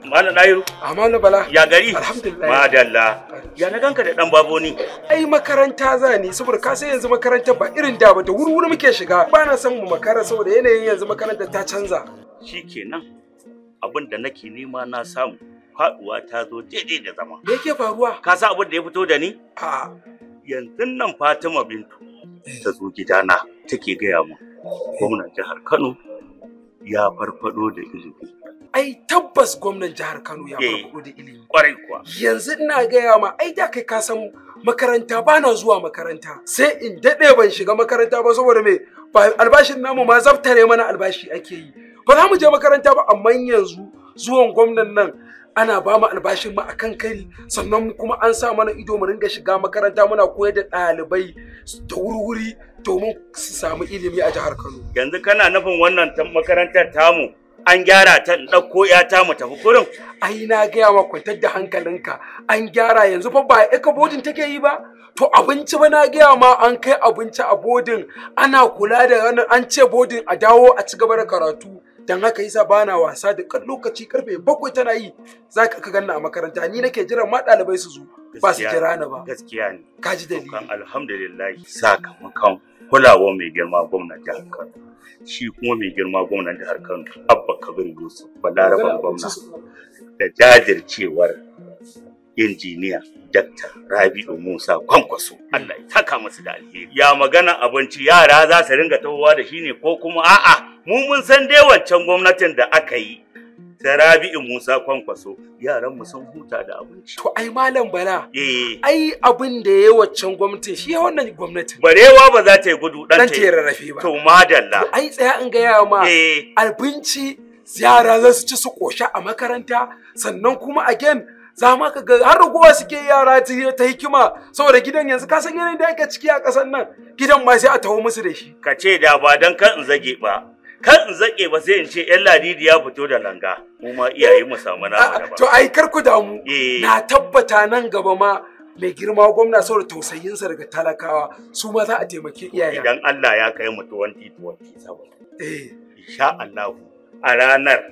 Malam Dahiru. Amanu Bala. Ya gari? Alhamdulillah. Madalla. Ya na ganka da dan baboni. Ai makaranta za ni saboda ka san yanzu makarantar ba irin da ba, da wurwuri muke shiga. Ba na son mu makara saboda yanayin yanzu makarantar ta canza. Shikenan. Abin da nake nema na samu. Faduwa ta zo daidai da zama. Me yake faruwa? Ka san abin da ya fito da ni? A'a. Yanzu nan Fatima Bintu ta zo gidana take gaya mu. Gwamnan jihar Kano ya farfado da ilimi. Ai tabbas gwamnan jihar Kano ya farfado da ilimi. Kwarai kuwa. Yanzu ina gaya ma, ai da kai ka san makaranta ba na zuwa makaranta. Sai in daɗe ban shiga makaranta ba saboda me, ba albashin namu ma zaftare mana albashi ake yi. Ba za mu je makaranta ba, amma yanzu zuwan gwamnan nan ana ba mu albashin mu akan kari, sannan kuma an sa mana ido mu ringa shiga makaranta muna koyar da ɗalibai da wurwuri domin su samu ilimi a jihar Kano. Yanzu kana nufin wannan makarantar tamu an gyara ta, in ɗauko ‘yata mu tafi kurin? Ai na gaya ma, kwantar da hankalinka, an gyara yanzu fa ba eka boarding take yi ba. To abinci ba na gaya ma, an kai abinci a boarding, ana kula da wannan, an ce boarding a dawo a ci gaba da karatu. Dan haka yasa bana wasa da kan lokaci, karfe 7 tana yi za ka ganna a makaranta. Ni nake jiran ma ɗalibai su zo, ba su jira ni ba. Gaskiya ne. Ka ji dalili. Kan alhamdulillah, sakamakon kulawa mai girma gwamnan jihar Kano. Shi kuma mai girma gwamnan jihar Kano Abba Kabir Yusuf Balaraban gwamna, da jajircewar injiniya Dr. Rabi'u Musa Kwankwaso. Allah ya taka musu da alheri. Ya magana abinci, yara za su ringa tahowa da shi ne ko kuma a'a? Mu mun san dai wancan gwamnatin da aka yi ta Rabi'u Musa Kwankwaso, yaran mu sun huta da abinci. To ai Malam Bala, ai abin da ya waccan gwamnatin shi ya wannan gwamnatin. Barewa ba za ta yi gudu dan Dan ta ta yi rarrafe ba. To madalla. To ai tsaya in gaya ma, abinci yara za su ci su ƙoshi a makaranta, sannan kuma again za ma ka ga har ragowa suke yara ta hikima, saboda gidan yanzu ka san yanayin da ake ciki a ƙasar nan, gidan ma sai a taho musu da shi. Ka ce da ba dan kan in zage ba. Kan in zage ba, sai in ce yan Ladidi ya fito da langa. Mu ma iyaye mu samu nama da ba. To ai kar ku damu. Na tabbata nan gaba ma mai girma gwamna, saboda tausayinsa daga talakawa, su ma za a taimaki iyayen. Idan Allah ya kai mu 2027. Insha Allah a ranar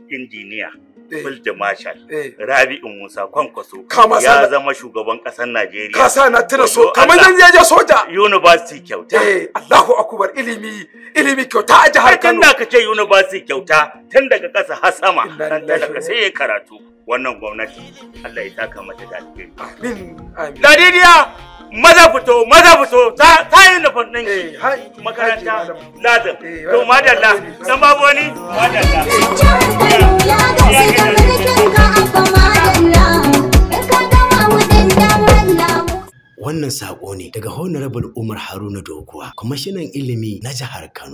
injiniya Field Marshal Rabi'u Musa Kwankwaso Kama ya zama shugaban ƙasar Najeriya. Ka sa na tuna so Wayo kamar Allah. zan je soja. University kyauta. Eh, Allahu akbar, ilimi, ilimi kyauta a jihar Ai, tun Kano. da ka ce university kyauta, tun daga ƙasa har sama, dan talaka sai ya karatu. Wannan gwamnati Allah ya taka mata da alheri. Amin. Amin. Ladidiya, maza fito, maza fito, ta yi nufin ɗinki. Makaranta lazim. To madalla, dan babu wani madalla. Ya gaji da mulkin ka, Abba, madalla. In ka gama mu dandan Allah. Wannan saƙo ne daga Honorable Umar Haruna Doguwa, kwamishinan ilimi na jihar Kano.